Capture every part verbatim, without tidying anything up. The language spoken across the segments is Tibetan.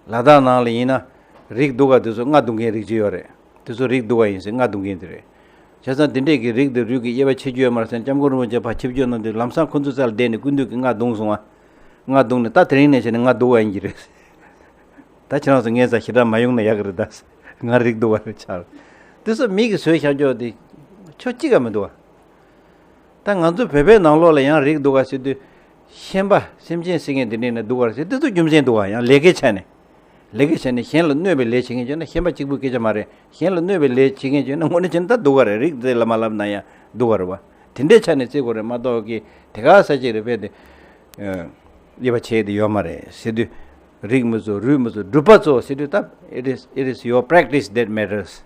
ལ་དྭགས་ནང་ལ་ཡིན་ན་རིགས་སྡུག་ག་དེ་ཚོ་རྔ་བརྡུང་མཁན་རིགས་ཅིག་ཡོད་རེད། དེ་ཚོ་རིགས་སྡུག་ག་ཡིན་ཟེར་རྔ་བརྡུང་མཁན་དེ་རེད། བྱས་ཙང་དེ་འདྲས་ཀྱི་རིགས་དེ་རུས་ཀྱི་དབྱེ་བ་ཕྱེ་རྒྱུ་ཡོད་མ་རེད་ཟེར་ན། སྐྱབས་མགོན་རིན་པོ་ཆེ་ཕར་ཆིབས་བསྒྱུར་གནང་དུས་ལམ་སང་ཁོ་ཚོའི་རྩ་ལ་བསྡད་ནས་སྐུ་མདུན་གྱིས་རྔ་བརྡུངས་སོང་ང་། རྔ་བརྡུངས་ནས་ད་དེ་རིང་ནས་བྱས་ནས་རྔ་སྡུག་ག་ཡིན་གྱི་རེད། ད་ཁྱེད་རང་ཚོ་ངའི་རྩར་ཞེ་དྲག་མ་ཡོང་ན་ཡག་གི་རེད་ད། ང་རིགས་སྡུག་ག་རེད་ཆགས། དེ་ཚོ་མི་གིས་བཟོས་བཞག་རྒྱུ་དེ་ཁྱོ་གཅིག་ག་མི་འདུག་བ། ད་ང་ཚོ་བོད་པའི་ནང་ལོགས་ལ་ཡང་རིགས་སྡུག་ག་ཟེར་དུས། ཤན་པ་སེམས་ཅན་ཟེར་མཁན་དེ་འདྲས་ནས་སྡུག་ག་རེད་ཟེར། དེ་ཚོ་རྒྱུ་མཚན་འདུག་བ། ཡང་ལས་ཀའི་ཆ་ནས། ལས་ཀའི་ཆ་ནས་གཞན་ལ་གནོད་པའི་ལས་བྱེད་མཁན་བྱས་ན་ཤན་པ་གཅིག་པུའི་སྐད་ཆ་མ་རེད། གཞན་ལ་གནོད་པའི་ལས་བྱེད་མཁན་བྱས་ན་དངོས་གནས་བྱས་ན་ད་སྡུག་ག་རེད། རིགས་དེ་ལ་མ་ལབ་ན་ཡང་སྡུག་ག་རེད་བ། དེ་འདྲའི་ཆ་ནས་བརྩི་དགོས་རེད་མ་གཏོགས་ཀྱི་དེ་ག་ས་ཅིག་རེད་བས་དེ། ཨ། དབྱེ་བ་ཕྱེ་དེ་ཡོད་མ་རེད་ཟེར་དུས། རིགས་མི་གཙོ་རུས་མི་གཙོ་སྒྲུབ་པ་གཙོ་ཟེར་དུས་ད། It is, it is your practice that matters.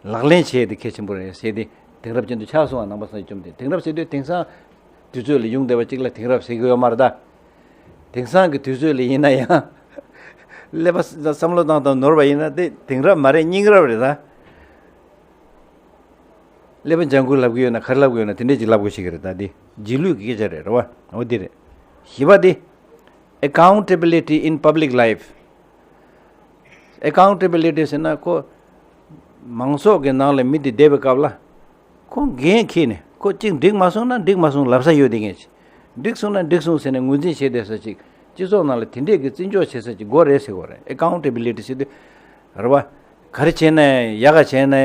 ལག་ལེན་བྱེད་དེ་གལ་ཆེན་པོ་རེད་ཟེར་ཏེ་དེང་རབས་ཅན་དུ་ཆགས་སོང་བ། ནང་པ་སངས་རྒྱས་བཅོམ་ལྡན། དེང་རབས་ཟེར་དུས་དེང་སང་དུས་ཚོད་ལ་ཡོང་བསྡད་པ་གཅིག་ལ་དེང་རབས་ཟེར་གི་ཡོད་མ་རེད་ད། དེང་སང་གི་དུས་ཚོད་ལ་ཡིན་ན་ཡང་ཀླད་པ་བསམ་བློ་བཏང་སྟངས་ནོར་བ་ཡིན་ན་དེ་དེང་རབས་མ་རེད། སྙིང་རབས་རེད་ད། ཀླད་པ་ལྗང་ཁུ་ལབ་གི་ཡོད་ན་ག་རེ་ལབ་གི་ཡོད་ན་དེ་འདྲས་ཅིག་ལབ་དགོས་ཤེས་ཀྱི་རེད་ད། དེ་རྗེས་ལུས་ཀྱི་སྐད་ཆ་རེད། རེད་བ། འོ་དེ་རེད། བཞི་པ་དེ། Accountability in public life. Accountability ཟེར་ན་ཁོ་མང་ཚོགས་ཀྱི་ནང་ལ་མི་དེ་བསྡད་པའི་སྐབས་ལ། ཁོ་འགན་འཁྱེར་ནས་ཁོ་གཅིག་འགྲིག་མ་སོང་ན་འགྲིག་མ་སོང་ལབ་ས་ཡོད་དེ་ངས། འགྲིག་སོང་ན་འགྲིག་སོང་ཟེར་ནས་ངོས་འཛིན་བྱས་བསྡད་ས་ཅིག་སྤྱི་ཚོགས་ནང་ལ་དེ་འདྲས་ཀྱི་བརྩི་འཇོག་བྱེད་ས་ཅིག་དགོས་རེད་ཟེར་དགོས་རེད། Accountability ཟེར་དུས། རེད་བ། ག་རེ་བྱས་ན་ཡག་ག་བྱས་ན་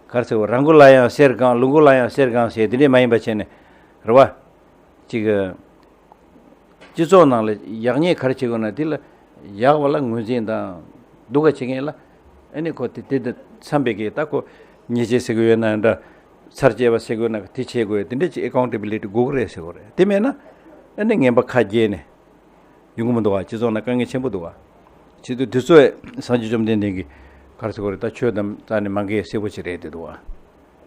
ག་རེ་ཟེར་དགོས། ར་མགོ་ལ་ཡང་གསེར་གང་། ལུག་མགོ་ལ་ཡང་གསེར་གང་ཟེར་དེ་འདྲས་མ་ཡིན་པ་བྱས་ནས། རེད་བ། ཅིག་སྤྱི་ཚོགས་ནང་ལ་ཡག་ཉེས་ག་རེ་བྱེད་དགོས་ན་དེ་ལ་ཡག་པ་ལ་ངོས་འཛིན་དང་། སྡུག་ག་བྱེད་མཁན་ལ་ཨ་ནི་ཁོ་དེ་དེ་དེ་འཚམ་པའི་གི་ད་ཁོ་ཉེས་ཆད་ཟེར་གི་ཡོད་ན་འདྲ། ཚར་བཅད་པ་ཟེར་གི་ཡོད་ན་དེ་བྱེད་དགོས། དེ་འདྲ་ཅིག་accountability དགོས་ཀྱི་རེད་ཟེར་གི་རེད། དེ་མེད་ན་ཨ་ནི་ངན་པ་ཁ་རྒྱས་ནས་ཡོང་གི་མི་འདུག་བ། སྤྱི་ཚོགས་ནང་དཀའ་ངལ་ཆེན་པོ་འདུག་བ། བྱེད་དུས་དུས་ཚོད་སངས་རྒྱས་བཅོམ་ལྡན་འདས་ཀྱིས་ག་རེ་ཟེར་གི་རེད། ད་ཆོས་དང་རྩ་ནས་མ་འགལ་གསལ་པོ་ཅིག་རེད་དེ་འདུག་བ།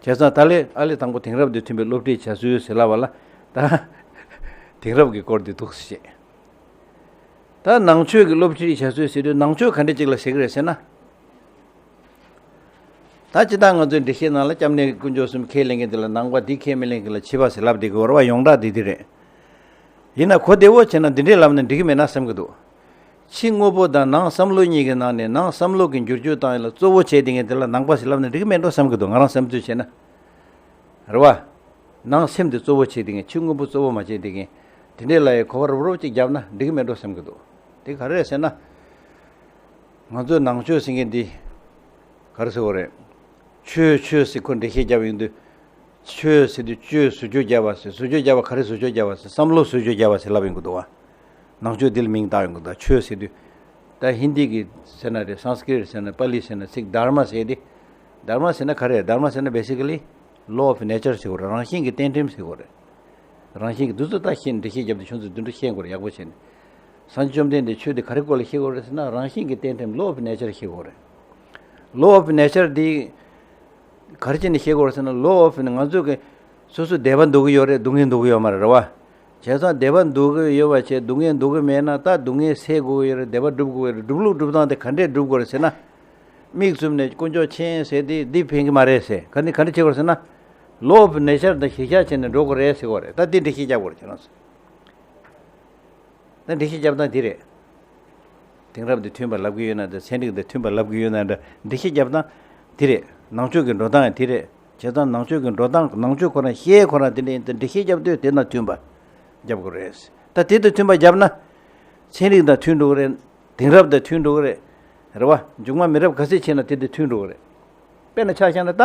བྱས་ཙང་ད་ལས་ཨ་ལས་དང་པོ་དེང་རབས་དང་མཐུན་པའི་སློབ་ཁྲིད་བྱ་སྲོལ་ཟེར་ལབ་པ་ལ་ད་དེང་རབས་ཀྱི་སྐོར་འདི་འདུག་སེ་བཤད། ད་ནང་ཆོས་ཀྱི་སློབ་ཁྲིད་བྱ་སྲོལ་ཟེར་དུས་ནང་ཆོས་ག་འདྲ་ཅིག་ལ་ཟེར་གི་རེད་ཟེར་ན། ད་ཅི་ལྟར་ང་ཚོའི་འགྲེལ་བཤད་ནང་ལ་སྐྱབས་གནས་དཀོན་མཆོག་གསུམ་ཁས་ལེན་མཁན་དེ་ལ་ནང་པ་འདི་ཁས་མི་ལེན་མཁན་ལ་ཕྱི་པ་ཟེར་ལབ་བསྡད་ཀྱི་ཡོད་རེད་བ། ཡོངས་གྲགས་འདི་འདི་རེད། ཡིན་ན་གོ་བདེ་བོ་བྱས་ན་འདི་འདྲས་ལབ་ན་འགྲིག་གི་མེད་ན་བསམ་གྱི་འདུག་ཕྱི་དངོས་པོ་དང་ནང་བསམ་བློ་གཉིས་ཀྱི་ནང་ནས་ནང་བསམ་བློ་གི་འགྱུར་བཅོས་བཏང་ཡ་ལ་གཙོ་བོ་བྱས་བསྡད་མཁན་དེ་ལ་ནང་པ་ཟེར་ལབ་ན་འགྲིག་གི་མེད་འགྲོ་བསམ་གྱི་འདུག་ང་རང་བསམ་ཚུལ་བྱས་ན། རེད་བ། ནང་སེམས་དེ་གཙོ་བོ་བྱས་བསྡད་མཁན། ཕྱི་དངོས་པོ་གཙོ་བོ་མ་བྱས་བསྡད་མཁན། དེ་འདྲས་ལ་ཡ་གོ་བ་རུབ་རུབ་ཅིག་བརྒྱབ་ན་འགྲིག་གི་མེད་འགྲོ་བསམ་གྱི་འདུག་དེ་ག་རེ་རེད་ཟེར་ན། ང་ཚོའི་ནང་ཆོས་ཟེར་མཁན་འདི། ག་རེ་ཟེར་དགོས་རེད། ཆོས་ཆོས་ཟེར་ཁོ་འགྲེལ་བཤད་བརྒྱབ་ཡོང་དུས། ཆོས་ཟེར་དུས་ཆོས་ཟུར་འཇོག་བརྒྱབ་པ་ཟེར། ཟུར་འཇོག་བརྒྱབ་པ་ག་རེ་ཟུར་འཇོག་བརྒྱབ་པ་ཟེར། བསམ་བློ་ཟུར་འཇོག་བརྒྱབ་པ་ཟེར་ལབ་ཡོང་གི་འདུག་བ། ནང་ཆོས་འདི་ལ་མིང་བཏགས་ཡོང་གི་འདུག་ཆོས་ཟེར་དུས། ད་ཧིན་དི་གི་ཟེར་ན་རེད། སཾ་སྐྲྀཏ་ཟེར་ན། པཱ་ལི་ཟེར་ན། ཚིག་དྷརྨ་ཟེར་དེ། དྷརྨ་ཟེར་ན་ག་རེ་རེད། དྷརྨ་ཟེར་ན་basically law of nature ཟེར་དགོས་རེད། རང་བཞིན་གྱི་གཏན་ཁྲིམས་ཟེར་དགོས་རེད། རང་བཞིན་གྱི་འདི་ཚོ་ད་ཤེས་འགྲེལ་བཤད་རྒྱབ་དུས་ཁྱོད་ཚོས་འདི་འདྲ་ཤེས་དགོས་རེད། ཡག་པོ་བྱས་ནས། སངས་རྒྱས་བཅོམ་ལྡན་འདས་ཆོས་འདི་ག་རེ་སྐོར་ལ་བཤད་དགོས་རེད་ཟེར་ན། རང་བཞིན་གྱི་གཏན་ཁྲིམས་law of nature བཤད་དགོས་རེད། law of nature འདི་ག་རེ་བྱས་ནས་བཤད་དགོས་རེད་ཟེར་ན། law of ང་ཚོ་གི་སོ་སོ་བདེ་བ་འདོད་ཀྱི་ཡོད་རེད། སྡུག་བསྔལ་འདོད་ཀྱི་ཡོད་མ་རེད། རེད་བ། བྱས་ཙང་བདེ་བ་འདོད་ཀྱི་ཡོད་པ་བྱས། སྡུག་བསྔལ་འདོད་ཀྱི་མེད་ན་ད་སྡུག་བསྔལ་སེལ་དགོས་ཀྱི་ཡོད་རེད། བདེ་བ་སྒྲུབ་དགོས་ཀྱི་རེད། སྒྲུབ་ལུགས་སྒྲུབ་སྟངས་དེ་ག་འདྲས་སྒྲུབ་དགོས་རེད་ཟེར་ན། མིག་བཙུམ་ནས་དཀོན་མཆོག་མཁྱེན་ཟེར་དེ་འདི་ཕན་གྱི་མ་རེད་ཟེར། ག་ནི་ག་འདྲ་བྱེད་དགོས་རེད་ཟེར་ན། law of nature དང་གཞིར་བཞག་བྱས་ནས་འགྲོ་དགོས་རེད་ཟེར་དགོས་རེད། ད་འདི་འགྲེལ་བཤད་རྒྱབ་དགོས་རེད་ཁྱེད་རང་ཚོ། ད་འགྲེལ་བཤད་རྒྱབ་སྟངས་འདི་རེད། དེང་རབས་འདི་མཐུན་པ་ལབ་གི་ཡོད་ན་འདྲ། ཚན་རིག་དང་མཐུན་པ་ལབ་གི་ཡོད་ན་འདྲ། འགྲེལ་བཤད་རྒྱབ་སྟངས་འདི་རེད། ནང་ཆོས་ཀྱི་འགྲོ་སྟངས་འདི་རེད། བྱས་ཙང་ནང་ཆོས་ཀྱི་འགྲོ་སྟངས། ནང་ཆོས་ཁོ་རང་བཤད་ཁོ་རང་དེ་འདྲ་ཡིན་ཙང་འགྲེལ་བཤད་རྒྱབ་དུས་དེ་དང་མཐུན་པ་རྒྱབ་དགོས་རེད། ད་དེ་དང་མཐུན་པ་རྒྱབ་ན་ཚན་རིག་དང་མཐུན་འགྲོ་གི་རེད། དེང་རབས་དང་མཐུན་འགྲོ་གི་རེད། རེད་བ། མཇུག་མ་མི་རབས་ག་ཚོད་ཕྱིན་ན་དེ་དང་མཐུན་འགྲོ་གི་རེད། དཔེར་ན་ཆ་བཞག་ན་ད།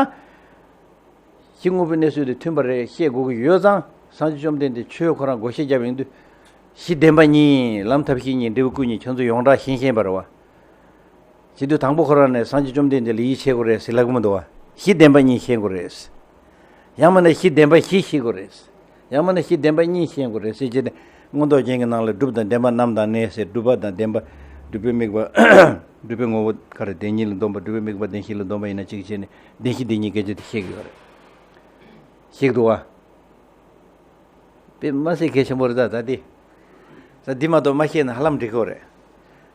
ཕྱི་དངོས་པོའི་གནས་ཚུལ་དེ་མཐུན་པ་རེད་བཤད་དགོས་ཀྱི་ཡོད་ཙང་། སངས་རྒྱས་བཅོམ་ལྡན་འདས་ཆོས་ཁོ་རང་བགོ་བཤའ་བརྒྱབ་ཡོང་དུས། གཞི་བདེན་པ་གཉིས། ལམ་ཐབས་ཤེས་གཉིས། འབྲས་བུ་སྐུ་གཉིས། ཁྱོད་ཚོ་ཡོངས་གྲགས་ཤེས་ཤེས་པ་རེད་བ། བྱེད་དུས་དང་པོ་ཁོ་རང་ནས་སངས་རྒྱས་བཅོམ་ལྡན་འདས་ལ་ཡིད་ཆེས་དགོས་རེད་ཟེར་ལབ་ཀྱི་མི་འདུག་བ། གཞི་བདེན་པ་གཉིས་ཤེས་དགོས་རེད། ཡང་མིན་ན་གཞི་བདེན་པ་བཞི་ཤེས་དགོས་རེད། ཡང་མིན་ན་གཞི་བདེན་པ་གཉིས་ཤེས་དགོས་རེད་ཟེར་བྱས་ནས། མངོན་རྟོགས་རྒྱན་གྱི་ནང་ལ་སྒྲུབ་དང་བདེན་པ་རྣམ་དང་གནས་ཟེར། སྒྲུབ་པ་དང་བདེན་པ། སྒྲུབ་པའི་དམིགས་པ། སྒྲུབ་པའི་ངོ་བོ་ག་རེ་བདེན་གཉིས་ལ་འདོམས་པ། སྒྲུབ་པའི་དམིགས་པ་བདེན་བཞི་ལ་འདོམས་པ་ཡིན་ན་གཅིག་བྱས་ནས་བདེན་བཞི་བདེན་གཉིས་སྐད་ཆ་དེ་བཤད་ཀྱི་ཡོད་རེད། ཤེས་འདུག་བ། དཔེ་མ་སྲིད་གལ་ཆེན་པོ་རེད་ད། ད་འདི། ད་འདི་མ་གཏོགས་མ་ཤེས་ན་ཧ་ལམ་འགྲིག་གི་རེད།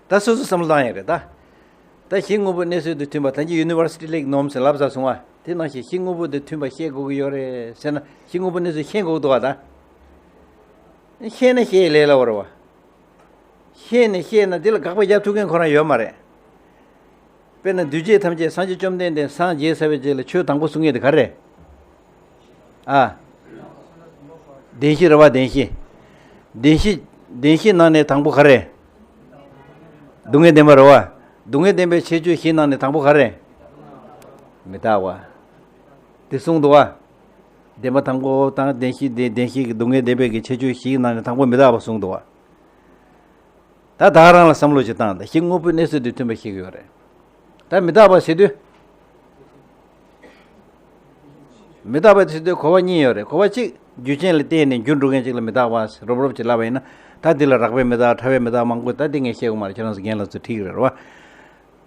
ད་སོ་སོ་བསམ་བློ་བཏང་ཡ་རེད་ད། ད་གཞི་དངོས་པོ་གནས་ཚུལ་དང་མཐུན་པ། ད་གིན་ཡུ་ནི་ཝར་སི་ཊི་ལེག་ནོམ་ཟེར་ལབ་ཚར་སོང་བ། དེ་ནང་བཞིན་གཞི་དངོས་པོ་དང་མཐུན་པ་བཤད་དགོས་ཀྱི་ཡོད་རེད་ཟེར་ན། གཞི་དངོས་པོ་གནས་ཚུལ་ཤེས་དགོས་འདུག་བ་ད། ཤེས་ན་ཤེས་ཡ་ལས་སླ་བོ་རེད་བ། ཤེས་ནས་ཤེས་ན་དེ་ལ་དགག་པ་རྒྱག་ཐུབ་མཁན་ཁོ་རང་ཡོད་མ་རེད། དཔེར་ན་འདུས་བྱས་ཐམས་ཅད་སངས་རྒྱས་བཅོམ་ལྡན་འདས་སངས་རྒྱས་ཟེར་བའི་རྗེས་ལ་ཆོས་དང་པོ་གསུང་མཁན་དེ་ག་རེ་རེད། ཨ། བདེན་བཞི་རེད་བ། བདེན་བཞི། བདེན་བཞི། བདེན་བཞི་ནང་ནས་དང་པོ་ག་རེ། སྡུག་བསྔལ་བདེན་པ་རེད་བ། སྡུག་བསྔལ་བདེན་པའི་ཁྱད་ཆོས་བཞི་ནང་ནས་དང་པོ་ག་རེ། མི་རྟག་པ། དེ་གསུངས་འདུག་བ། བདེན་པ་དང་པོ་དང་བདེན་བཞི་བདེན་བདེན་བཞི་གི་སྡུག་བསྔལ་བདེན་པའི་གི་ཁྱད་ཆོས་བཞིའི་ནང་ནས་དང་པོ་མི་རྟག་པ་གསུངས་འདུག་བ། ད་ད་ག་རང་ལ་བསམ་བློ་ཞིག་བཏང་། ད་གཞི་དངོས་པོའི་གནས་ཚུལ་འདི་མཐུན་པ་ཤེས་ཀྱི་ཡོད་རེད། ད་མི་རྟག་པ་ཟེར་དུས། མི་རྟག་པ་ཟེར་དུས་གོ་བ་གཉིས་ཡོད་རེད། གོ་བ་གཅིག་རྒྱུ་རྐྱེན་ལ་བརྟེན་ནས་འགྱུར་འགྲོ་མཁན་ཅིག་ལ་མི་རྟག་པ་རོབ་རོབ་ཅིག་ལབ་པ་ཡིན་ན། ད་འདི་ལ་རགས་པའི་མི་རྟག་ཕྲ་བའི་མི་རྟག་མང་པོ། ད་འདི་ངས་བཤད་དགོས་མ་རེད། ཁྱེད་རང་ཚོ་རྒན་ལགས་ཚོ་ཁྲིད་ཀྱི་རེད་བ།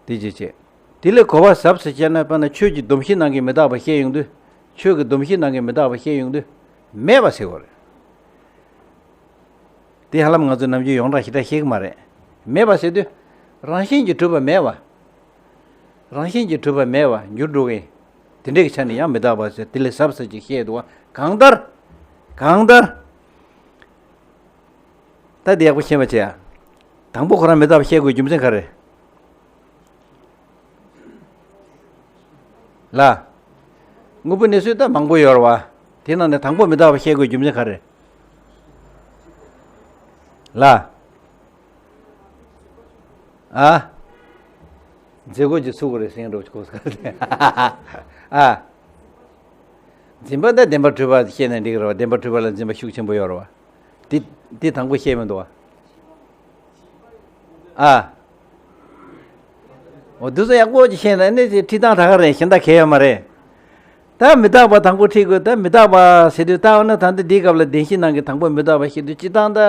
དེ་ཅི་བྱེད། དེ་ལས་གོ་བ་ཟབ་ཟེར་བྱས་ན། དཔེར་ན་ཆོས་ཀྱི་སྡོམ་བཞི་ནང་གི་མི་རྟག་པ་བཤད་ཡོང་དུས། ཆོས་ཀྱི་སྡོམ་བཞི་ནང་གི་མི་རྟག་པ་བཤད་ཡོང་དུས། མེད་པ་ཟེར་བ་རེད། དེ་ཧ་ལམ་ང་ཚོ་ནམ་རྒྱུན་ཡོངས་གྲགས་ཞེ་དྲག་ཤེས་ཀྱི་མ་རེད། མེད་པ་ཟེར་དུས། རང་བཞིན་གྱིས་གྲུབ་པ་མེད་པ། རང་བཞིན་གྱིས་གྲུབ་པ་མེད་པ་འགྱུར་འགྲོ་གི། དེ་འདྲའི་ཆ་ནས་ཡང་མི་རྟག་པ་ཟེར། དེ་ལས་ཟབ་ཟེར་ཅིག་བཤད་འདུག་བ། གང་ལྟར། གང་ལྟར། ད་དེ་ཡག་པོ་ཤེས་པ་བྱེད་ཡ། དང་པོ་ཁོ་རང་མི་རྟག་པ་བཤད་དགོས་རྒྱུ་མཚན་ག་རེ། ལ། དངོས་པོའི་གནས་ཚུལ་ད་མང་པོ་ཡོད་རེད་བ། དེ་ནང་ནས་དང་པོ་མི་རྟག་པ་བཤད་དགོས་རྒྱུ་མཚན་ག་རེ། ལ། ཨ། མཛད་སྒོ་ཅིག་ཚུགས་དགོས་རེད་ཟེར་འགྲོ་གོ། ཨ། འཛིན་པ་ད་བདེན་པར་གྲུབ་པ་བཤད་ན་འགྲིག་གི་རེད་བ། བདེན་པར་གྲུབ་པ་ལ་འཛིན་པ་ཤུགས་ཆེན་པོ་ཡོད་རེད་བ། དེ་དེ་དང་པོ་བཤད་མི་འདུག་བ། ཨ། འོ་འདུག་སེ་ཡག་པོ་ཅིག་བཤད་ན་ནི་ཁྲིད་སྟངས་ད་ག་རེད། གཞན་དག་གལ་ཡོད་མ་རེད། ད་མི་རྟག་པ་དང་པོ་ཁྲིད་དགོས། ད་མི་རྟག་པ་ཟེར་དུས་ད་འོ་ན་ད་ལྟ་འདིའི་སྐབས་ལ་བདེན་བཞི་ནང་གི་དང་པོ་མི་རྟག་པ་བཤད་དུས། སྤྱིར་བཏང་ད་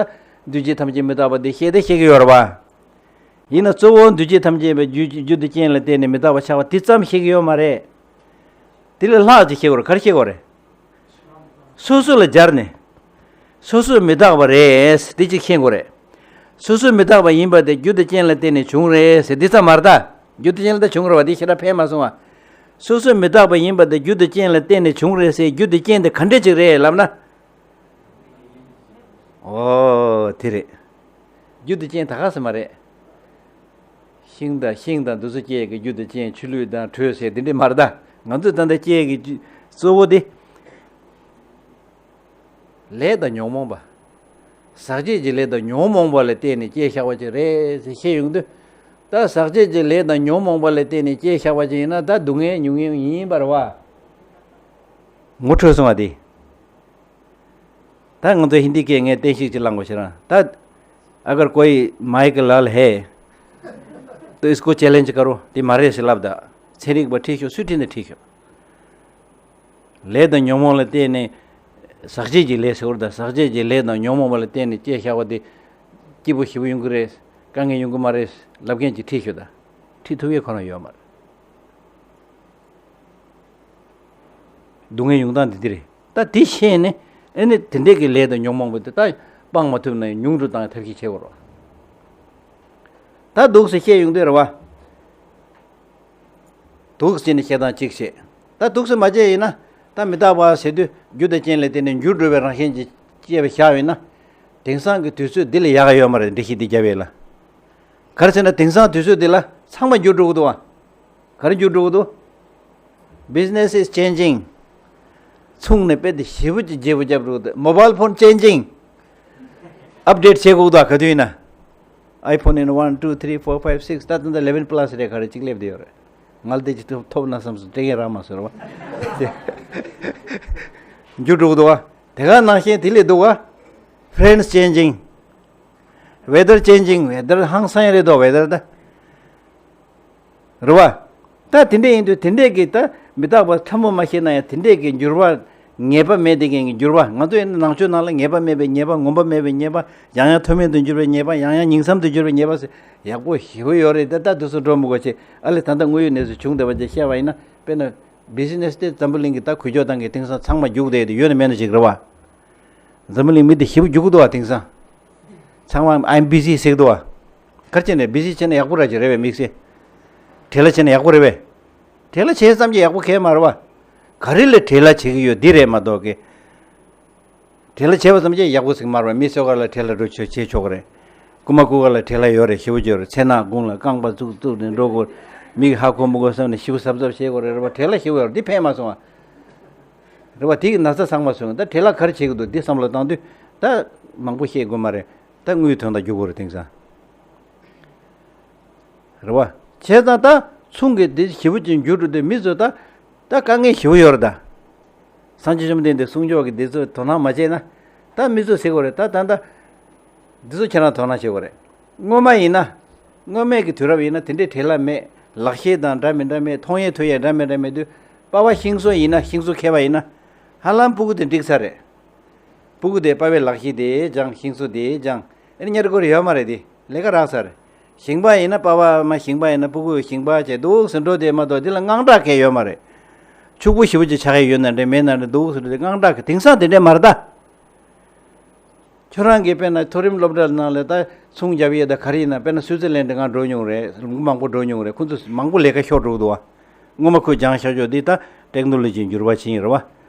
འདུས་བྱས་ཐམས་ཅད་མི་རྟག་པ་འདི་བཤད་དེ་བཤད་ཀྱི་ཡོད་རེད་བ། ཡིན་ན་གཙོ་བོ་འདུས་བྱས་ཐམས་ཅད་པའི་རྒྱུ་རྒྱུ་དང་རྐྱེན་ལ་བརྟེན་ནས་མི་རྟག་པ་ཆགས་པ་དེ་ཙམ་བཤད་ཀྱི་ཡོད་མ་རེད། དེ་ལས་ལྷག་ཅིག་བཤད་དགོས་རེད། ག་རེ་བཤད་དགོས་རེད། སོ་སོ་ལ་སྦྱར་ནས། སོ་སོ་མི་རྟག་པ་རེད་དེ་ཅིག་མཁྱེན་དགོས་རེད། སོ་སོ་མི་རྟག་པ་ཡིན་པ་དེ་རྒྱུ་དང་རྐྱེན་ལ་བརྟེན་ནས་བྱུང་རེད་ཟེར་འདི་ཙམ་མ་རེད་ད། རྒྱུ་དང་རྐྱེན་ལ་ད་བྱུང་རེད་བ། འདི་ཞེ་དྲག་ཕན་མ་སོང་བ། སོ་སོ་མི་རྟག་པ་ཡིན་པ་དེ་རྒྱུ་དང་རྐྱེན་ལ་བརྟེན་ནས་བྱུང་རེད་ཟེར། རྒྱུ་དང་རྐྱེན་དེ་ག་འདྲས་ཅིག་རེད་ལབ་ན། ཨོ་དེ་རེད། རྒྱུ་དང་རྐྱེན་ད་ག་ཟེ་མ་རེད། ཤིང་དང་ཤིང་དང་འདི་ཚོ་སྐྱེ་གི་རྒྱུ་དང་རྐྱེན། ཆུ་ལུད་དང་དྲོད་ཟེར་འདི་འདྲས་མ་རེད་ད། ང་ཚོས་ད་ལྟ་སྐྱེ་གི་རྒྱུ་གཙོ་བོ་དེ། ལས་དང་ཉོན་མོངས་པ། ཟག་བཅས་ཀྱི་ལས་དང་ཉོན་མོངས་པ་ལ་བརྟེན་ནས་སྐྱེས་བཞག་པ་ཅིག་རེད་ཟེར་བཤད་ཡོང་དུས། ད་ཟག་བཅས་ཀྱི་ལས་དང་ཉོན་མོངས་པ་ལ་བརྟེན་ནས་སྐྱེས་བཞག་པ་ཅིག་ཡིན་ན་ད་སྡུག་བསྔལ་མྱོང་མཁན་ཡིན་པ་རེད་བ། ངོ་འཕྲོད་སོང་བ་དེ། ད་ང་ཚོ་ཧིན་དི་སྐད་ངས་བསྟན་བཤིག་ཅིག་བླངས་དགོས་ཤེ་རང་ད། अगर कोई माइक लाल है तो इसको चैलेंज करो। དེ་མ་རེད་ཟེར་ལབ་ད། ཚན་རིག་པ་ཁྲིད་ཤོག་སུས་ཁྲིད་ན་ཁྲིད་ཤོག་ལས་དང་ཉོན་མོངས་ལ་བརྟེན་ནས་ཟག་བཅས་ཀྱི་ལས་ཟེར་བ་རེད་ད། ཟག་བཅས་ཀྱི་ལས་དང་ཉོན་མོངས་པ་ལ་བརྟེན་ནས་སྐྱེས་བཞག་པ་དེ་སྐྱིད་པོ་ཞེ་པོ་ཡོང་གི་རེད། དཀའ་ངལ་ཡོང་གི་མ་རེད་ལབ་མཁན་ཅིག་ཁྲིད་ཤོག་ད། ཁྲིད་ཐུབ་ཡས་ཁོ་རང་ཡོད་མ་རེད། སྡུག་བསྔལ་ཡོང་སྟངས་དེ་འདི་རེད། ད་དེ་ཤེས་ནས་ཨེ་ནི་དེ་འདྲས་ཀྱི་ལས་དང་ཉོན་མོངས་པ་དེ་ད་སྤང་མ་ཐུབ་ན་ཉུང་དུ་བཏང་ཐབས་ཤེས་བྱེད་དགོས་རེད། ད་འདུག་སེ་བཤད་ཡོང་དུས་རེད་བ། འདུག་སེ་ནས་བཤད་སྟངས་གཅིག་བྱེད། ད་འདུག་སེ་མ་བྱས་ཡིན་ན། ད་མི་རྟག་པ་ཟེར་དུས་རྒྱུ་དང་རྐྱེན་ལ་བརྟེན་ནས་འགྱུར་འགྲོ་བའི་རང་བཞིན་གྱིས་སྐྱེས་པ་བཞག་ཡོད་ན། དེང་སང་གི་དུས་ཚོད་འདི་ལ་ཡག་ག་ཡོད་མ་རེད། འགྲེལ་བཤད་འདི་རྒྱབ་ཡས་ལ། ག་རེ་ཟེར་ན་དེང་སང་དུས་ཚོད་འདི་ལ་ཚང་མ་འགྱུར་འགྲོ་གི་འདུག་བ། ག་རེ་འགྱུར་འགྲོ་གི་འདུག Business is changing. ཚོང་ནས་དཔེ་དེ་ཞེ་པོ་ཅིག་བརྗེ་པོ་རྒྱབ་འགྲོ་གི་འདུག Mobile phone changing. Update བྱེད་དགོས་འདུག་ག་དུས་ཡིན་ན། iPhone in one, two, three, four, five, six. ད་ད་ལྟ་eleven plus རེད། ག་རེ་གཅིག་སླེབས་བསྡད་ཡོད་རེད། ང་ལ་དེ་ཅིག་ཐོབ་ཐོབ་ན་བསམ་སོང་། སྤྲད་མཁན་རག་མ་སོང་རེད་བ། འགྱུར་འགྲོ་གི་འདུག་བ། དེ་ག་ནང་བཞིན་དེ་ལས་འདུག་བ། Friends changing. Weather changing. Weather ཧང་སང་རེད་དོ། Weather ད། རེད་བ། ད་དེ་འདྲས་ཡིན་དུས་དེ་འདྲས་ཀྱི་ད་མི་རྟག་པ་ཕྲ་མོ་མ་ཤེས་ན་ཡང་དེ་འདྲས་ཀྱི་འགྱུར་བ་ངེས་པ་མེད་དེ་གན་གྱི་འགྱུར་བ། ང་ཚོ་ཡིན་ན་ནང་ཆོས་ནང་ལ་ངེས་པ་མེད་པའི་ཉེས་པ། ངོམས་པ་མེད་པའི་ཉེས་པ། ཡང་ཡང་མཐོ་དམན་དུ་འགྱུར་བའི་ཉེས་པ། ཡང་ཡང་ཉིང་མཚམས་དུ་འགྱུར་བའི་ཉེས་པ་ཟེར་ཡག་པོ་ཞེ་པོ་ཡོད་རེད། ད་ད་དུས་སུ་འགྲོ་མི་དགོས་ཆེ། ཨ་ལས་ད་ལྟ་དངོས་ཡོད་གནས་ཚུལ་བྱུང་བསྡད་པ་ཅིག་བཤད་པ་ཡིན་ན། དཔེར་ན་བི་ཛི་ནེ་སི་དེ་འཛམ་བུ་གླིང་གི་ད་འགུལ་སྐྱོད་སྟངས་ཀྱི་དེང་སང་ཚང་མ་རྒྱུགས་བསྡད་དེ་ཡོད་ན་མེད་ན་ཅིག་རེད་བ། འཛམ་བུ་གླིང་མི་དེ་ཞེ་པོ་རྒྱུགས་འདུག་བ་དེང་སང་། ཚང་མ་I'm busy ཟེར་འདུག་བ། ག་རེ་བྱས་ནས་བི་ཛི་བྱས་ན་ཡག་པོ་ར་ཅིག་རེད་པས། དམིགས་བསལ། བྲེལ་བ་བྱས་ན་ཡག་པོ་རེད་པས། བྲེལ་བ་བྱས་ཙམ་གྱིས་ཡག་པོ་གང་ཡང་མ་རེད་བ། ག་རེ་ལ་བྲེལ་བ་བྱེད་ཀྱི་ཡོད་འདི་རེད་མ་གཏོགས་ཀི། བྲེལ་བ་བྱས་པ་ཙམ་གྱིས་ཡག་པོ་ཟིག་མ་རེད་བ། མི་སོ་ག་ལ་བྲེལ་བ་འགྲོ་ཆོག་བྱེད་ཆོག་གི་རེད། རྐུ་མ་རྐུ་ག་ལ་བྲེལ་བ་ཡོད་རེད། ཞེ་པོ་ཅིག་ཡོད་རེད། ཚེ་ནག་དགུང་ལ་རྐང་པ་བཙུགས་བཙུགས་ནས་འགྲོ་དགོས། མིག་ཧ་གོ་མི་གོ་བསམ་ནས་ཞེ་པོ་གཟབ་གཟབ་བྱེད་དགོས་རེད། རེད་བ། བྲེལ་བ་ཞེ་པོ་ཡོད་རེད། འདི་ཕན་མ་སོང་བ། རེད་བ། དེ་གི་ན་ཚ་ཚང་མ་སོང་། ད་བྲེལ་བ་ག་རེ་བྱེད་ཀྱི་འདུག་འདི་བསམ་བློ་བཏང་དུས་ད་མང་པོ་བཤད་དགོས་མ་རེད། ད་དངུལ་དོན་དག་རྒྱུག་དགོས་རེད། དེང་སང་། རེད་བ། བྱས་ཙང་ད་ཚོང་གི་འདི་ཞེ་པོ་ཅིག་འགྱུར་འགྲོ་དུས་མི་ཚོ་ད་ད་དཀའ་ངལ་ཞེ་པོ་ཡོད་རེད་ད། སངས་རྒྱས་བཅོམ་ལྡན་འདས་གསུང་ཆོས་ཀྱི་འདི་ཚོ་དོ་སྣང་མ་བྱས་ན་ད་མི་ཚོ་ཟེར་དགོས་རེད། ད་ད་ད་འདི་ཚོ་ཁྱེད་རང་དོ་སྣང་བྱེད་དགོས་རེད། སྔོན་མ་ཡིན་ན། སྔོན་མའི་གི་དུས་རབས་ཡིན་ན་དེ་འདྲའི་བྲེལ་བ་མེད། ལག་ཤེས་དང་འདྲ་མི་འདྲ་མེད། མཐོང་ཡས་ཐོས་ཡས་འདྲ་མི་འདྲ་མེད་དུས་པ་ཕ་ཤིང་བཟོ་ཡིན་ན། ཤིང་བཟོ་མཁས་པ་ཡིན་ན་ཧ་ལམ་སྤུ་གུ་དེ་འགྲིག་ས་རེད། སྤུ་གུ་དེ་པ་ཕའི་ལག་ཤེས་དེ་སྦྱང་། ཤིང་བཟོ་དེ་སྦྱང་། ཨེ་ནི་ཉར་དགོས་ཡོད་མ་རེད། དེ་ལས་ཀ་རག་ས་རེད། ཞིང་པ་ཡིན་ན་པ་ཕ་མ་ཞིང་པ་ཡིན་ན་སྤུ་གུ་ཞིང་པ་བྱས་འདུག་ཟེར་འགྲོ་དེ་མ་གཏོགས་དེ་ལ་དངངས་སྐྲག་གང་ཡོད་མ་རེད། ཕྱུག་པོ་ཞེ་པོ་ཅིག་ཆགས་ཡས་ཡོད་ན་འདྲ་མེད་ན་འདྲ་འདུག་ཟེར་འགྲོ་དེ་དངངས་སྐྲག་གི། དེང་སང་དེ་འདྲ་མ་རེད་ད། ཁྱོད་རང་གིས་དཔེར་ན་མཐོ་རིམ་སློབ་གྲྭ་ནང་ལ་ད་ཚོང་རྒྱབ་ཡས་ད་ག་རེ་ཡིན་ན། དཔེར་ན་སུའི་ཙི་ལན་ཌི་ང་འགྲོ་མྱོང་རེད། ལུང་པ་མང་པོ་འགྲོ་མྱོང་རེད། ཁོ་ཚོ་མང་པོ་ལས་ཀ་ཤོར་འགྲོ་གི་འདུག་བ། སྔོན་མ་ཁོས་སྦྱངས་བཞག་ཆོག་འདི་ད་ཊེག་ནོ་ལོ་ཇི་འགྱུར་བ་ཕྱིན་རེད་བ།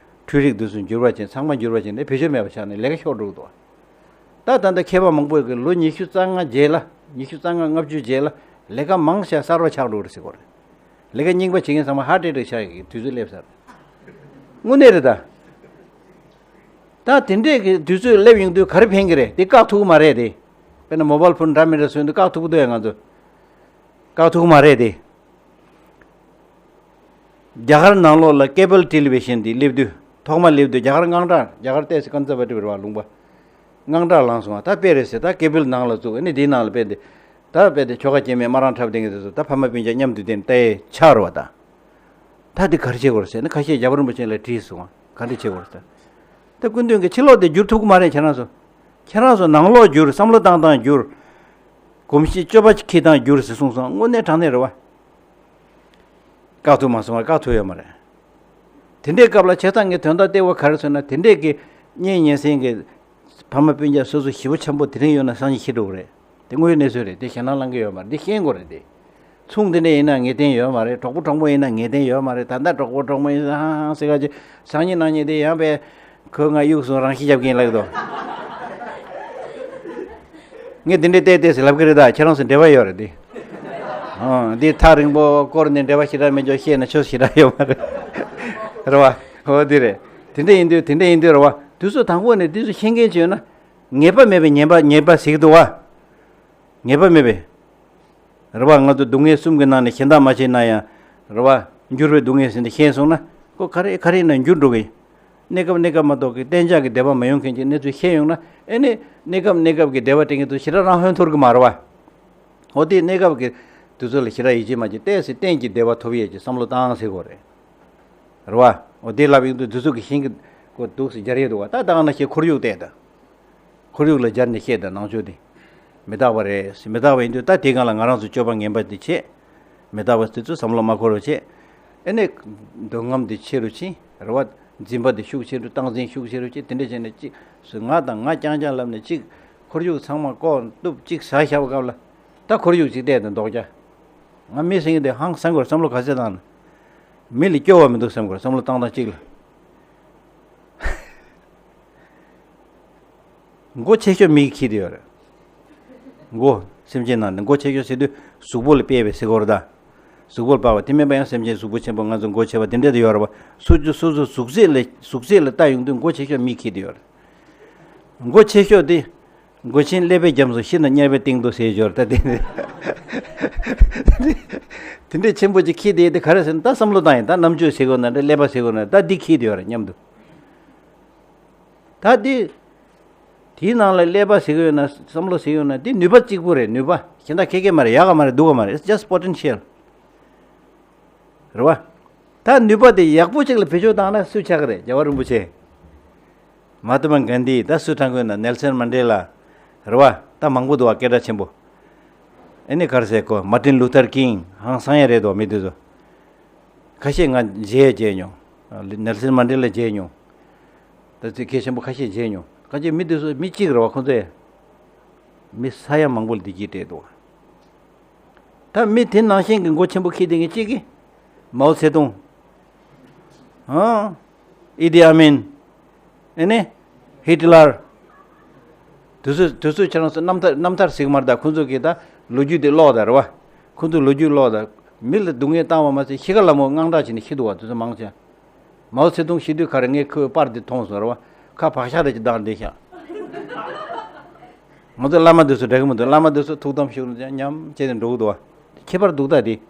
འཕྲུལ་རིག་འདི་ཚོ་འགྱུར་བ་ཕྱིན། ཚང་མ་འགྱུར་བ་ཕྱིན་ནས་བེད་སྤྱོད་མེད་པ་ཆགས་ནས་ལས་ཀ་ཤོར་འགྲོ་གི་འདུག་བ། ད་ད་ལྟ་མཁས་པ་མང་པོས་ཀྱི་ལོ་ཉི་ཤུ་རྩ་ལྔ་རྗེས་ལ། ཉི་ཤུ་རྩ་ལྔ་ལྔ་བཅུ་རྗེས་ལ་ལས་ཀ་མང་ཤས་གསར་པ་ཆགས་འགྲོ་གི་རེད་ཟེར་གོ་རེད། ལས་ཀ་རྙིང་པ་བྱེད་མཁན་ཚང་མ་ཧར་ཊི་ཨེ་ཊེག་ཆགས་ཀྱི་དུས་ཚོད་སླེབས་ཚར། དངོས་གནས་རེད་ད། ད་དེ་འདྲས་ཀྱི་དུས་ཚོད་སླེབས་ཡོང་དུས་ག་རེ་ཕན་གྱི་རེད། དེ་བཀག་ཐུབ་ཀྱི་མ་རེད་དེ། དཔེར་ན་མོ་བལ་ཕོན་འདྲ་མི་འདྲ་བཟོས་དུས་བཀག་ཐུབ་ཀྱི་འདུག་ཡ། ང་ཚོ་བཀག་ཐུབ་ཀྱི་མ་རེད་དེ། རྒྱ་གར་ནང་ལོགས་ལ་ཀེ་བལ་ཊེ་ལི་བི་ཤན་དེ་སླེབས་དུས། ཐོག་མ་སླེབས་དུས་རྒྱ་གར་དངངས་སྐྲག་རྒྱ་གར་ཏོག་ཙམ་ཀོན་སར་ཝེ་ཊིབ་རེད་བ། ལུང་པ་དངངས་སྐྲག་ལངས་སོང་བ། ད་དཔེ་རེད་ཟེར། ད་ཀེ་བལ་ནང་ལ་བཙུགས། ཨ་ནི་དེའི་ནང་ལ་དཔེ་དེ། ད་དཔེ་དེ་ཆོལ་ཁ་སྐྱེ་དམན་སྨ་ར་ཐབ་དེ་ངེད་ཚོ་ད་ཕ་མ་སྤུན་ཀྱག་མཉམ་དུ་བསྡད་ནས་ལྟ་ཡས་ཆགས་རེད་བ་ད། ད་འདི་ག་རེ་བྱེད་དགོས་རེད་ཟེར་ནས་ཁ་ཤས་རྒྱལ་བ་རིན་པོ་ཆེ་ལ་དྲིས་སོང་བ། ག་འདྲ་བྱེད་དགོས་རེད་ཟེར། ད་སྐུ་མདུན་གྱིས་ཕྱི་ལོགས་དེ་བསྒྱུར་ཐུབ་ཀྱི་མ་རེད། ཁྱེད་རང་ཚོ། ཁྱེད་རང་ཚོ་ནང་ལོགས་བསྒྱུར། བསམ་བློ་བཏང་སྟངས་བསྒྱུར། གོམས་གཤིས་སྤྱོད་པ་འཁྱེར་སྟངས་བསྒྱུར་ཟེར་གསུངས་སོང་། དངོས་གནས་དྲང་གནས་རེད་བ། བཀག་ཐུབ་མ་སོང་བ། བཀག་ཐུབ་ཡོད་མ་རེད། དེ་འདྲའི་སྐབས་ལ་བྱས་ཙང་ངས་དོན་དག་ལྟེ་བ་ག་རེ་ཟེར་ན། དེ་འདྲས་ཀྱི་གཉེན་ཉེ་ཚན་གྱི་ཕ་མ་སྤུན་ཀྱག་སོ་སོ་ཞེ་པོ་ཆེན་པོ་དེ་རིང་ཡོད་ན་སང་ཉིན་ཤི་འགྲོ་གི་རེད། དེ་དངོས་ཡོད་གནས་ཚུལ་རེད། དེ་ཞེད་སྣང་ལངས་ཀྱི་ཡོད་མ་རེད། འདི་ཤེས་དགོས་རེད་དེ། ཚོང་འདི་འདྲ་ཡིན་ན་ངེས་གཏན་ཡོད་མ་རེད། གྲོགས་པོ་གྲོགས་མོ་ཡིན་ན་ངེས་གཏན་ཡོད་མ་རེད། ད་ལྟ་གྲོགས་པོ་གྲོགས་མོ་ཡིན་ཧང་ཧང་ཟེར་ག་ཅིག་སང་ཉིན་གནངས་ཉིན་དེ་ཡང་པས་ཁོས་ང་གཡུག་སོང་། རང་ཤི་རྒྱབ་ཀྱིན་ལབ་ཀྱི་འདུག། ངས་འདི་འདྲའི་བལྟས་བལྟས་ཟེར་ལབ་ཀྱི་རེད། ད་ཁྱེད་རང་ཚོ་འབྲེལ་བ་ཡོད་རེད་དེ། ཨང་། འདི་ཐག་རིང་པོ་སྐོར་ནས་འབྲེལ་བ་ཞེ་དྲག་མེད་ཅོག་བཤད་ན་ཆོས་ཞེ་དྲག་ཡོད་མ་རེད། རེད་བ། འོ་འདི་རེད། དེ་འདྲ་ཡིན་དུས་དེ་འདྲ་ཡིན་དུས་རེད་བ། དུས་ཚོད་དང་པོ་ནས་དུས་ཚོད་ཤེས་མཁན་ཅིག་ཡོད་ན། ངེས་པ་མེད་པའི་ཉེས་པ་ཉེས་པ་ཟེར་གྱི་འདུག་བ། ངེས་པ་མེད་པའི། རེད་བ། ང་ཚོ་སྡུག་བསྔལ་གསུམ་གྱི་ནང་ནས་གཞན་དག་མ་བྱས་ན་ཡང་། རེད་བ། འགྱུར་བའི་སྡུག་བསྔལ་ཟེར་འདི་ཤེས་སོང་ན། ཁོ་ག་རེ་ག་རེ་ཡིན་ན་འགྱུར་འགྲོ་གི་ཡིན། གནས་སྐབས་གནས་སྐབས་མ་གཏོགས་ཀྱི་གཏན་འཇགས་ཀྱི་བདེ་བ་མ་ཡོང་མཁན་གྱི་གནས་ཚུལ་ཤེས་ཡོང་ན། ཨེ་ནི་གནས་སྐབས་གནས་སྐབས་ཀྱི་བདེ་བ་སྤྲད་མཁན་ཚོ་ཞེ་དྲག་རང་ཧོན་འཐོར་གི་མ་རེད་བ། འོ་དེ་གནས་སྐབས་ཀྱི་དུས་ཚོད་ལ་ཞེ་དྲག་ཡིད་ཆེས་མ་བྱེད། ཏོག་ཙམ་གཏན་གྱི་བདེ་བ་ཐོབ་ཡས་ཀྱི་བསམ་བློ་བཏང་ཟེར་དགོས་རེད། རེད་བ། འོ་དེ་ལབ་ཡོང་དུས་དུས་ཚོད་ཀྱི་ཤིང་གི་སྐོར་འདུག་སེ་སྦྱར་ཡས་འདུག་བ། ད་ད་ག་ནང་བཞིན་ཁོར་ཡུག་བལྟས་ད། ཁོར་ཡུག་ལ་སྦྱར་ནས་བཤད་དང་། ནང་ཆོས་དེ་མི་རྟག་པ་རེད། མི་རྟག་པ་ཡིན་དུས་ད་དེའི་སྒང་ལ་ང་རང་ཚོ་སྤྱོད་པ་ངན་པ་དེ་བྱེད། མི་རྟག་པ་དེ་ཚོ་བསམ་བློ་མ་འཁོར་བ་བྱེད། ཨེ་ནས་འདོད་རྔམ་དེ་ཆེ་རུ་ཕྱིན། རེད་བ། འཛིན་པ་དེ་ཤུགས་ཆེ་རུ། སྟངས་འཛིན་ཤུགས་ཆེ་རུ་བྱེད། དེ་འདྲ་བྱས་ནས་གཅིག་སུ་ང་དང་ང་རྐྱང་རྐྱང་ལབ་ནས་གཅིག་ཁོར་ཡུག་ཚང་མ་ལྐོག་གཏུབ་གཅིག་ཟ་བཞག་པའི་སྐབས་ལ། ད་ཁོར་ཡུག་གཅིག་བལྟས་དང་ལྡོག་རྒྱ། ང་མི་ཟེར་མཁན་དེ་ཧང་སང་དགོས། བསམ་བློ་ག་ཚད་བཏང་ན། མི་ལ་སྐྱོ་བ་མི་འདུག་བསམ་དགོས། བསམ་བློ་བཏང་སྟངས་གཅིག་ལ། མགོ་ཆེ་ཤོས་མིས་འཁྱེར་བསྡད་ཡོད་རེད། མགོ་སེམས་ཅན་ནང་ནས་མགོ་ཆེ་ཤོས་ཟེར་དུས་གཟུགས་པོ་ལ་དཔག་པའི་ཟེར་དགོས་རེད་ད། གཟུགས་པོ་ལ་དཔག་པ་དེ་མིན་པ་ཡང་སེམས་ཅན་གཟུགས་པོ་ཆེན་པོ་ང་ཚོ་མགོ་ཆེ་བ་དེ་འདྲ་དེ་ཡོད་རེད་བ། སོ་སོ་སོ་སོ་གཟུགས་ཚད་ལ་གཟུགས་ཚད་ལ་ལྟ་ཡོང་དུས་མགོ་ཆེ་ཤོས་མིས་འཁྱེར་བསྡད་ཡོད་རེད། མགོ་ཆེ་ཤོས་དེ། མགོ་ཆེན་ཀླད་པའི་རྒྱབ་སོ་ཤི་ན་དམྱལ་བའི་གཏིང་དུ་ཟེར་ཞོར་ད་དེ། དེ་འདྲའི་ཆེན་པོ་ཅིག་འཁྱེར་བསྡད་དེ་ག་རེ་ཟེར་ན། ད་བསམ་བློ་བཏང་ཡིན། ད་རྣམ་དཔྱོད་ཟེར་དགོས་ན་འདྲ། ཀླད་པ་ཟེར་དགོས་ན་ད་འདི་འཁྱེར་བསྡད་ཡོད་རེད་སྙམ་དུ། ད་འདི། དེའི་ནང་ལ་ཀླད་པ་ཟེར་གི་ཡོད་ན། བསམ་བློ་ཟེར་གི་ཡོད་ན། འདི་ནུས་པ་གཅིག་པུ་རེད། ནུས་པ་གཞན་དག་ཁེ་ཁེ་མ་རེད། ཡག་ག་མ་རེད། སྡུག་ག་མ་རེད། It's just potential. རེད་བ། ད་ནུས་པ་དེ་ཡག་པོ་ཅིག་ལ་བེད་སྤྱོད་བཏང་ན་སུ་ཆགས་ཀྱི་རེད། རྒྱལ་བ་རིན་པོ་ཆེ། མ་ཧཱ་ཏ་མ་གྷན་དྷི། ད་སུ་དྲན་གི་ཡོད་ན། ནེལ་སན་མན་ཌེ་ལ། རེད་བ། ད་མང་པོ་འདུག་བ། སྐད་གྲགས་ཆེན་པོ། ཨེ་ནི་ག་རེ་ཟེར་གོ། མར་ཏིན་ལུ་ཐར་ཀིང་། ཧང་སང་ཡ་རེད་དོ། མི་དེ་ཚོ། ཁ་ཤས་ང་མཇལ་མཇལ་མྱོང་། ནེལ་སན་མན་ཌེ་ལ་མཇལ་མྱོང་། ད་ཚེ་གལ་ཆེན་པོ་ཁ་ཤས་མཇལ་མྱོང་། ཁ་ཤས་མི་དེ་ཚོ་མི་གཅིག་རེད་བ། ཁོང་ཚོ་ཡ། མི་ས་ཡ་མང་པོ་ལ་བདེ་སྐྱིད་སྤྲད་འདུག་བ། ད་མི་དེ་ནང་བཞིན་གྱི་མགོ་ཆེན་པོ་འཁྱེར་བསྡད་མཁན་གཅིག་གིས་མའོ་ཙེ་ཏུང་། ཨང་། ཨི་དི་ཨ་མིན། ཨེ་ནི། ཧི་ཏི་ལར། དུས་ཚོད་དུས་ཚོད་ཁྱེད་རང་ཚོ་རྣམ་ཐར་རྣམ་ཐར་ཟིག་མ་རེད་ད། ཁོང་ཚོ་གིས་ད་ལོ་རྒྱུས་དེ་ཀློག་ད་རེད་བ། ཁོང་ཚོ་ལོ་རྒྱུས་ཀློག་ད། མི་ལ་སྡུག་བསྔལ་བཏང་བ་མ་ཟད་གཤིས་ཀ་ལ་མོ་དངངས་སྐྲག་བྱས་ནས་ཤི་འདུག་བ། དུས་ཚོད་མང་ཆེ། མའོ་ཙེ་ཏུང་ཤི་དུས་ག་རེ་ངས་ཁོའི་པར་དེ་མཐོང་སོང་རེད་བ། ཁ་བག་ཤ་རེ་ཅིག་བཏང་བསྡད་ཤག་ང་ཚོ་བླ་མ་དེ་ཚོ་འགྲིག་གི་མི་འདུག་བླ་མ་དེ་ཚོ་ཐུགས་དམ་བཞུགས་ནས་ཉམས་བྱས་ནས་འགྲོ་གི་འདུག་བ། ཁྱད་པར་འདུག་ད་དེ།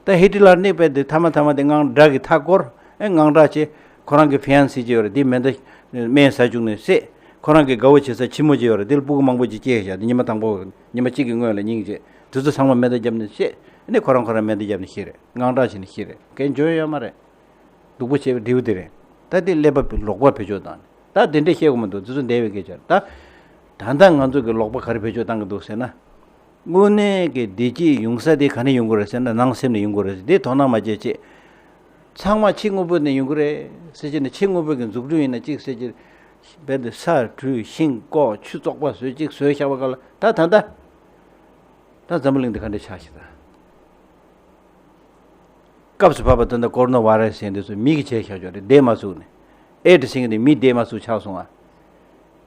ད་ཧི་ཏི་ལར་གནས་པའི་དེ་ཐ་མ་ཐ་མ་དེ་དངངས་སྐྲག་གི་མཐའ་བསྐོར། ཨེ་དངངས་སྐྲག་བྱས། ཁོ་རང་གི་ཕི་ཡན་སི་ཅིག་ཡོད་རེད། དེ་མེ་མདའ་སྨན་ཟ་བཅུག་ནས་བསད། ཁོ་རང་གི་དགའ་བོ་བྱེད་ས་ཁྱི་མོ་ཅིག་ཡོད་རེད། དེ་ལ་སྤུ་གུ་མང་པོ་ཅིག་སྐྱེས་བཞག་དེ་ཉི་མ་དང་པོ་ཉི་མ་གཅིག་གི་སྔོན་ལ་སྙིང་རྗེ། དེ་ཚོ་ཚང་མ་མེ་མདའ་བརྒྱབ་ནས་བསད། ཨ་ནི་ཁོ་རང་ཁོ་རང་མེ་མདའ་བརྒྱབ་ནས་ཤི་རེད། དངངས་སྐྲག་བྱས་ནས་ཤི་རེད། གན་འཇོན་ཡོད་མ་རེད། སྡུག་པོ་བྱས་པའི་འབྲས་བུ་དེ་རེད། ད་དེ་ཀླད་པ་ལོག་པར་བེད་སྤྱོད་བཏང་ནས། ད་དེ་འདྲས་བཤད་དགོས་མི་འདུག་དེ་ཚོ་འདས་པའི་སྐད་ཆ་རེད་ད། ད་ལྟ་ང་ཚོ་གི་ལོག་པ་ག་རེ་བེད་སྤྱོད་བཏང་གི་འདུག་ཟེར་ན། དངོས་གནས་ཀྱི་བདེ་སྐྱིད་ཡོང་ས་དེ་ག་ནས་ཡོང་གི་རེད་ཟེར་ན། ནང་སེམས་ནས་ཡོང་གི་རེད་ཟེར། དེ་དོ་སྣང་མ་བྱེད་ཅེས། ཚང་མ་ཕྱི་དངོས་པོ་ནས་ཡོང་གི་རེད་ཟེར་གྱི་ནས། ཕྱི་དངོས་པོ་གི་འཛུགས་སྐྲུན་ཡིན་ན་གཅིག་ཟེར་གྱི། རྦད་དེ་ས་བྲུས་ཤིང་བཀོག་ཆུ་བཙོག་པ་བཟོས་གཅིག་བཟོས་བཞག་པ་ག་ལ། ད་ད་ད་ད་འཛམ་བུ་གླིང་འདི་ག་འདྲ་ཆགས་ཤག་ད། སྐབས་སུ་བབས་པ་ད་ལྟ་ཀོ་རོ་ན་བྷ་ར་སི་ཟེར་འདི་ཚོ་མི་གིས་བྱས་བཞག་ཆོག་རེད། བསྡད་མ་ཚུགས་ནས། ཨེ་ཌི་ཟེར་མཁན་དེ་མི་བསྡད་མ་ཚུགས་ཆགས་སོང་ཨ།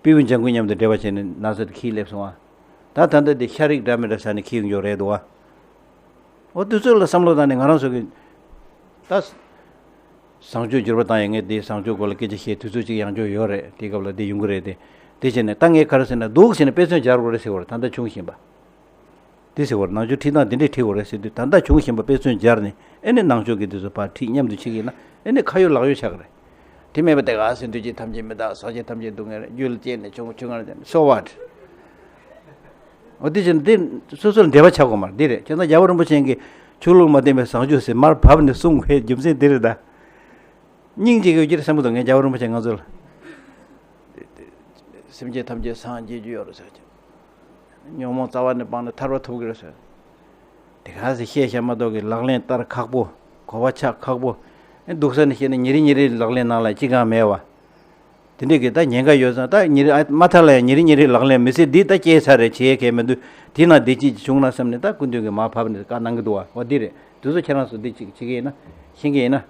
པི་ཝུ་ལྗང་ཁུ་མཉམ་དུ་འབྲེལ་བ་བྱས་ནས་ན་ཚ་དེ་འཁྱེར་སླེབས་སོང་ཨ། ད་ད་ལྟ་དེ་ཤ་རིགས་འདྲ་མི་འདྲ་ཟ་ནས་འཁྱེར་ཡོང་ཆོག་རེད་འདུག་ཨ། འོ་དུས་ཚོད་ལ་བསམ་བློ་བཏང་ནས་ང་རང་ཚོ་གི་ད། བཟང་སྤྱོད་འགྱུར་བ་བཏང་ཡ། ངས་དེ་བཟང་སྤྱོད་སྐོར་ལ་སྐད་ཆ་བཤད་དུས་ཚོད་ཅིག་ཡང་འཇོག་ཡོད་རེད། དེ་སྐབས་ལ་དེ་ཡོང་གི་རེད་དེ། དེ་བྱས་ནས་ད་ངས་ག་རེ་ཟེར་ན། འདུག་ཟེར་ནས་དཔེ་མཚོན་སྦྱར་དགོས་རེད་ཟེར་བ་རེད། ད་ལྟ་བྱུང་བཞིན་པ། དེ་ཟེར་བ་རེད། ནང་ཆོས་ཁྲིད་སྟངས་དེ་འདྲས་ཁྲིད་དགོས་རེད་ཟེར་དུས། ད་ལྟ་བྱུང་བཞིན་པ་དཔེ་མཚོན་སྦྱར་ནས། ཨེ་ནས་ནང་ཆོས་ཀྱི་དེ་ཚོ་ཕར་ཁྲིད་མཉམ་དུ་ཁྲིད་ཀྱི་ཡིན་ན། ཨེ་ནས་ཁ་ཡོད་ལག་ཡོད་ཆགས་ཀྱི་རེད། དེ་མེད་པ་དེ་ག་ཟེར། འདུས་བྱས་ཐམས་ཅད་མི་རྟག། སྲིད་པ་ཐམས་ཅད་སྡུག་བསྔལ། རྒྱུ་ལ་སྐྱེས་ནས་བྱུང་། ཆུང་ངུ་ནས། so what། འོ་དེ་བཞིན་དེ་སོ་སོར་འབྲེལ་བ་ཆགས་དགོས་མ་རེད། འདི་རེད། བྱས་ཙང་རྒྱལ་བ་རིན་པོ་ཆེ་གིས་ཆོས་ལུགས་མ་བརྟེན་པའི་བཟང་སྤྱོད་ཟེར་མར་བབས་ནས་གསུང་བའི་རྒྱུ་མཚན་འདི་རེད་ད། སྙིང་རྗེ་གི་ཡོད་ཀྱི་རེད་བསམ་གྱི་འདུག་ངས་རྒྱལ་བ་རིན་པོ་ཆེ་ང་ཚོ་ལ། སེམས་ཅན་ཐམས་ཅད་སངས་རྒྱས་རྒྱུ་ཡོད་རེད་ཟེར་གྱི། ཉོན་མོངས་རྩ་བ་ནས་སྤངས་ནས་ཐར་པ་ཐོབ་ཀྱི་རེད་ཟེར། དེ་ག་ཟེ་བཤད་བཤད་མ་གཏོགས་ཀྱི་ལག་ལེན་བསྟར་ཁག་པོ། གོ་བ་ཆགས་ཁག་པོ། ཨེ་འདུག་ས་ནས་བཤད་ན་ཉིན་རེ་ཉིན་རེའི་ལག་ལེན་ནང་ལ་ཅི་གང་མེད་བ། དེ་འདྲས་ཀྱི་ད་ཉེན་ཁ་ཡོད་ཙང་། ད་ཉིན་རེ་ཨ་མ་མཐའ་ལ་ཡང་ཉིན་རེ་ཉིན་རེའི་ལག་ལེན། མི་ཚེ་འདི་ད་སྐྱེལ་ཚར་རེད། བྱེད་མཁན་མི་འདུག་དེ་ན་བདེ་སྐྱིད་ཅིག་བྱུང་ན་བསམ་ནས་ད་སྐུ་མདུན་གྱིས་མར་བབས་ནས་བཀའ་གནང་གི་འདུག་བ། འོ་འདི་རེད། དུས་ཚོད་ཁྱེད་རང་ཚོ་འདི་ཅིག་བྱེད་ཀྱི་ཡིན་ན། ཤེས་ཀྱི་ཡིན་ན།